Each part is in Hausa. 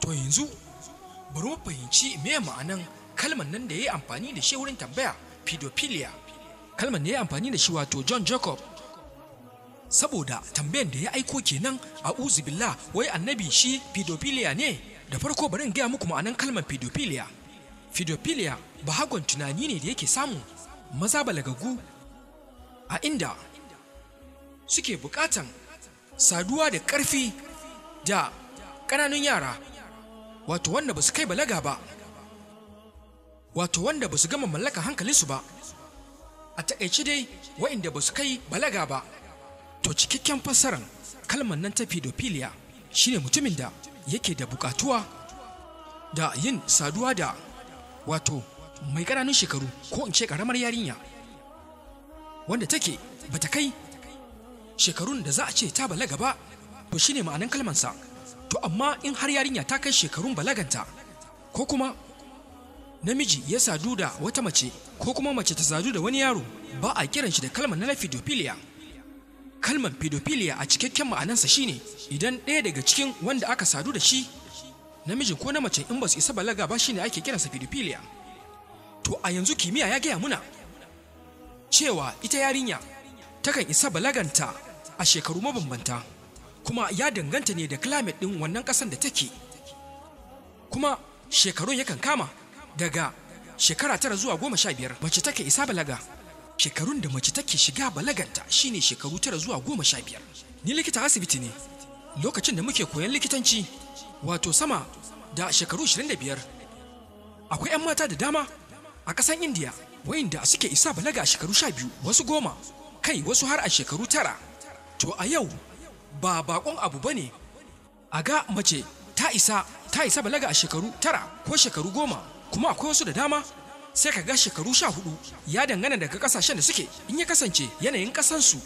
To yanzu bari mu fahimci me ma'anan kalmar nan da ya yi amfani da shi wurin tambaya pedophilia. Kalmar da ya yi amfani da shi wato John Jacob. Saboda tambayan da ya aiko kenan a billah wai annabi shi pedophilia ne. Da farko bari in gaya muku ma'anan kalmar pedophilia. Pedophilia bahagon tunani ne da yake samu maza balagagu a inda suke bukatan saduwa da ƙarfi da ƙananun yara, wato wanda ba su kai balaga ba, wato wanda ba su gama mallaka hankalinsu ba, a taƙaice dai wa'inda ba su kai balaga ba. To cikakken fassarar kalmar nan ta pedophilia shine mutumin da yake da bukatuwa da yin saduwa da wato mai ƙananun shekaru ko in ce ƙaramar yarinya wanda take bata kai shekarun da za a ce ta balaga ba. To shine ma'anan kalmansa. To amma in har yarinya ta kai shekarun balaganta, ko kuma namiji ya sadu da wata mace, ko kuma mace ta sadu da wani yaro, ba a kiran shi da kalmar na pedophilia. Kalmar pedophilia a cikakken ma'anansa shine idan ɗaya daga cikin wanda aka sadu da shi, namijin ko na mace, in ba su isa balaga ba, shine ake kiransa pedophilia. To a yanzu kimiyya ya gaya muna cewa ita yarinya takan isa balaganta a shekaru mabambanta, kuma ya danganta ne da climate ɗin wannan ƙasan da take. Kuma shekarun yakan kama daga shekara 9 zuwa 15 mace take isa balaga. Shekarun da mace take shiga balaganta shine shekaru 9 zuwa 15. Ni likita asibiti ne. Lokacin da muke koyan likitanci, wato sama da shekaru 25, akwai 'yan mata da dama a ƙasan Indiya wayanda suke isa balaga a shekaru 12, wasu 10, kai wasu har a shekaru 9. To a yau ba bakon abu bane a ga mace ta isa balaga a shekaru 9 ko shekaru 10, kuma akwai wasu da dama sai ka ga shekaru 14. Ya dangana daga kasashen da suke. In ya kasance yanayin kasansu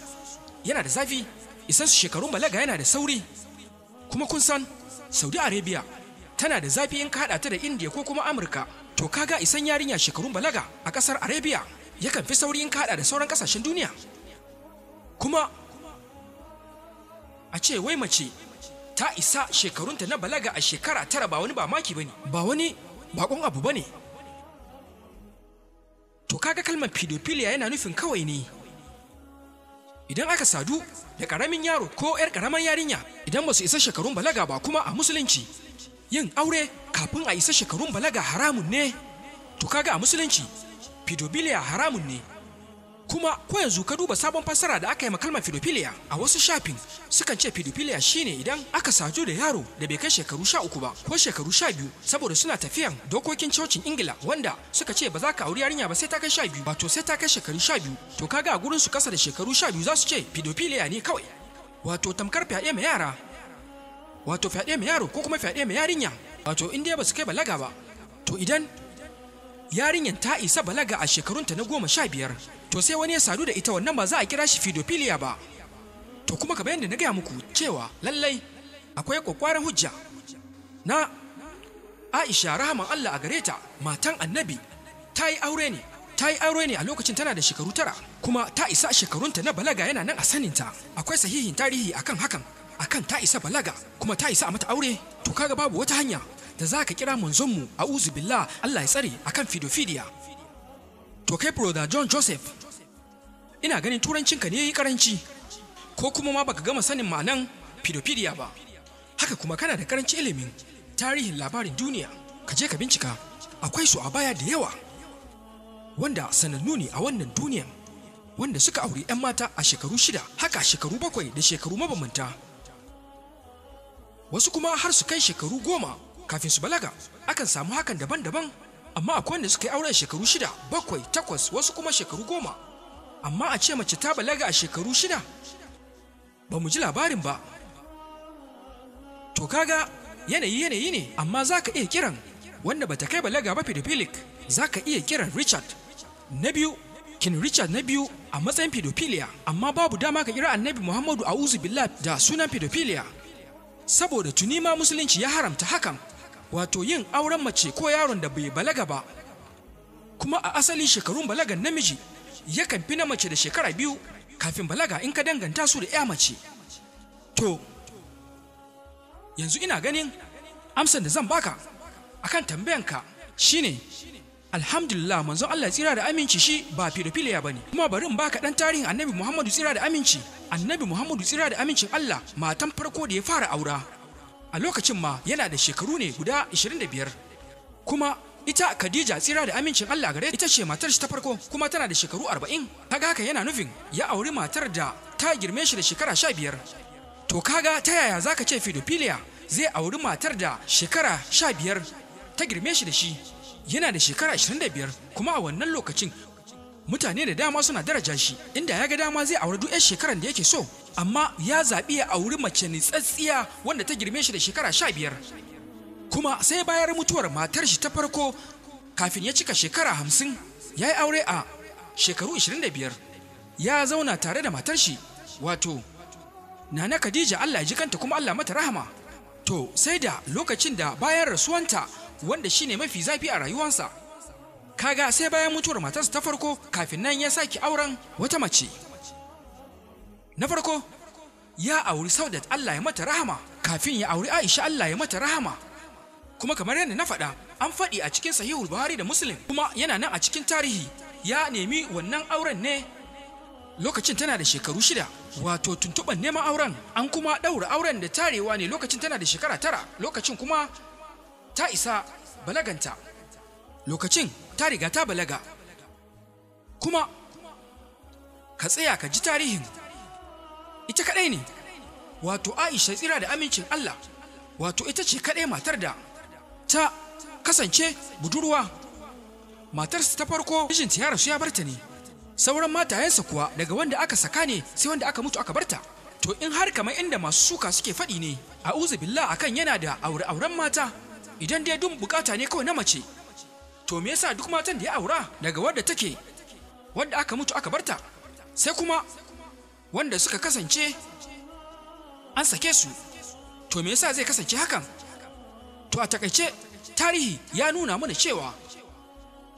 yana da zafi, isansu shekarun balaga yana da sauri. Kuma kun san Saudi Arabia tana da zafi in ka haɗa ta da India ko kuma Amurka. To kaga isan yarinya shekarun balaga a ƙasar Arabia yakan fi sauri in ka haɗa da sauran ƙasashen duniya. Kuma a ce wai mace ta isa shekarunta na balaga a shekara 9 ba wani mamaki bane, ba wani bakon abu bane. To kaga kalmar pedophilia yana nufin kawai ne idan aka sadu da ƙaramin yaro ko 'yar ƙaramar yarinya idan ba su isa shekarun balaga ba. Kuma a musulunci yin aure kafin a isa shekarun balaga haramun ne. To kaga a musulunci pedophilia haramun ne. Kuma ko yanzu ka duba sabon fassara da aka yi ma kalmar pedophilia a wasu shafin, sukan ce pedophilia shine idan aka sadu da yaro da bai kai shekaru 13 ba ko shekaru 12, saboda suna tafiyan dokokin cocin Ingila wanda suka ce ba za ka auri yarinya ba sai ta kai 12, wato sai ta kai shekaru 12. To kaga a gurin su kasa da shekaru 12 za su ce pedophilia ne kawai, wato tamkar fyaɗe mai yara, wato fyaɗe mai yaro ko kuma fyaɗe mai yarinya, wato in dai ba su kai balaga ba. To idan yarinyan ta isa balaga a shekarunta na 15, to sai wani ya sadu da ita, wannan ba za a kira shi pedophilia ba. To kuma kamar yadda na gaya muku cewa lallai akwai kwakwaran hujja na Aisha, rahaman Allah a gare ta, matan annabi, ta yi aure ne a lokacin tana da shekaru 9, kuma ta isa shekarunta na balaga yana nan a saninta. Akwai sahihin tarihi akan hakan, akan ta isa balaga kuma ta isa a mata aure. To kaga babu wata hanya da za ka kira manzonmu a'udhu billah Allah ya tsare akan pedophilia. To kai brother John Joseph, ina ganin turancinka ne yayi karanci, ko kuma ma baka gama sanin ma'anan pedophilia ba. Haka kuma kana da karanci ilimin tarihin labarin duniya. Ka je ka bincika, akwai su a baya da yawa wanda sanannu ne a wannan duniyan, wanda suka auri 'yan mata a shekaru 6, haka shekaru 7 da shekaru mabambanta, wasu kuma har su kai shekaru 10 kafin su balaga. Akan samu hakan daban-daban, amma akwai wanda suka yi auren shekaru 6, 7, 8, wasu kuma shekaru 10. Amma a ce mace ta balaga a shekaru 6, ba mu ji labarin ba. To kaga yanayi yanayi ne, amma za ka iya kiran wanda bata kai balaga ba pedophilic. Za ka iya kiran Richard na biyu, King Richard na biyu a matsayin pedophilia, amma babu dama ka kira Annabi Muhammadu a'udhu billah da sunan pedophilia, saboda tuni ma musulunci ya haramta hakan, wato yin auren mace ko yaron da bai balaga ba. Kuma a asali shekarun balagan namiji yakan fi na mace da shekara 2 kafin balaga in ka danganta su da 'ya mace. To yanzu ina ganin Amsan da zan baka akan tambayanka shine alhamdulillah, manzon Allah tsira da aminci shi ba pedophilia bane. Kuma bari in baka dan tarihin Annabi Muhammadu tsira da aminci. Annabi Muhammadu tsira da amincin Allah, matan farko da ya fara aura a lokacin ma yana da shekaru ne guda 25. Kuma ita Khadija tsira da amincin Allah gare ita ce matar shi ta farko, kuma tana da shekaru 40. Kaga haka yana nufin ya auri matar da ta girme shi da shekara 15. To kaga ta yaya zaka ce pedophilia zai auri matar da shekara 15 ta girme shi da shi? Yana da shekara 25, kuma a wannan lokacin mutane da dama suna daraja shi, inda ya ga dama zai auri duk 'yan shekaran da yake so, amma ya zaɓi ya auri mace nitsatsiya wanda ta girme shi da shekara 15. Kuma sai bayar mutuwar matar shi ta farko kafin ya cika shekara 50, ya yi aure a shekaru 25. Ya zauna tare da matar shi, wato Nana Khadija, Allah ya ji kanta kuma Allah mata rahama. To sai da lokacin da bayan rasuwanta, wanda shine mafi zafi a rayuwansa. Kaga sai bayan mutuwar matarsa ta farko kafin nan ya sake auren wata mace. Na farko ya auri Saudat, Allah ya mata rahama, kafin ya auri Aisha, Allah ya mata rahama. Kuma kamar yadda na faɗa, an faɗi a cikin Sahihul Buhari da Muslim, kuma yana nan a cikin tarihi, ya nemi wannan auren ne lokacin tana da shekaru 6, wato tuntuɓan neman auren. An kuma ɗaura auren da tarewa ne lokacin tana da shekara 9, lokacin kuma ta isa balaganta, lokacin ta riga ta balaga. Kuma ka tsaya ka ji tarihin, ita kaɗai ne, wato Aisha tsira da amincin Allah, wato ita ce kaɗai matar da ta kasance budurwa. Matarsa ta farko mijinta ya rasu ya barta ne. Sauran matayensa kuwa daga wanda aka saka ne sai wanda aka mutu aka barta. To in har kamar inda masu suka suke faɗi ne, a'udhu billah, akan yana da aure-auren mata, idan dai dun bukata ne kawai na mace, to me yasa duk matan da ya aura daga wadda take wadda aka mutu aka barta sai kuma wanda suka kasance an sake su? To me yasa zai kasance hakan? To a takaice tarihi ya nuna mana cewa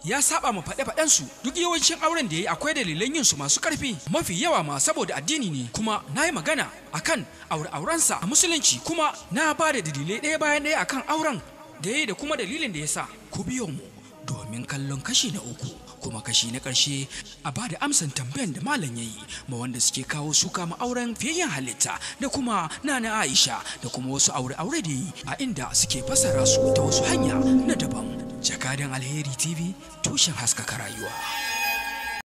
ya saba ma faɗe-faɗensu. Duk yawancin auren da ya yi akwai dalilan yin su masu ƙarfi, mafi yawa ma saboda addini ne. Kuma na yi magana akan aure-aurensa a musulunci, kuma na ba da dalilai ɗaya bayan ɗaya akan auren da ya yi da kuma dalilin da ya sa. Ku biyo mu domin kallon kashi na 3 kuma kashi na ƙarshe a ba da amsan tambayan da malam ya yi ma wanda suke kawo suka ma auren fiyayyen halitta da kuma Nana Aisha da kuma wasu aure-aure da yi a inda suke fassara su ta wasu hanya na daban. Jakadan Alheri TV, tushen haskaka rayuwa.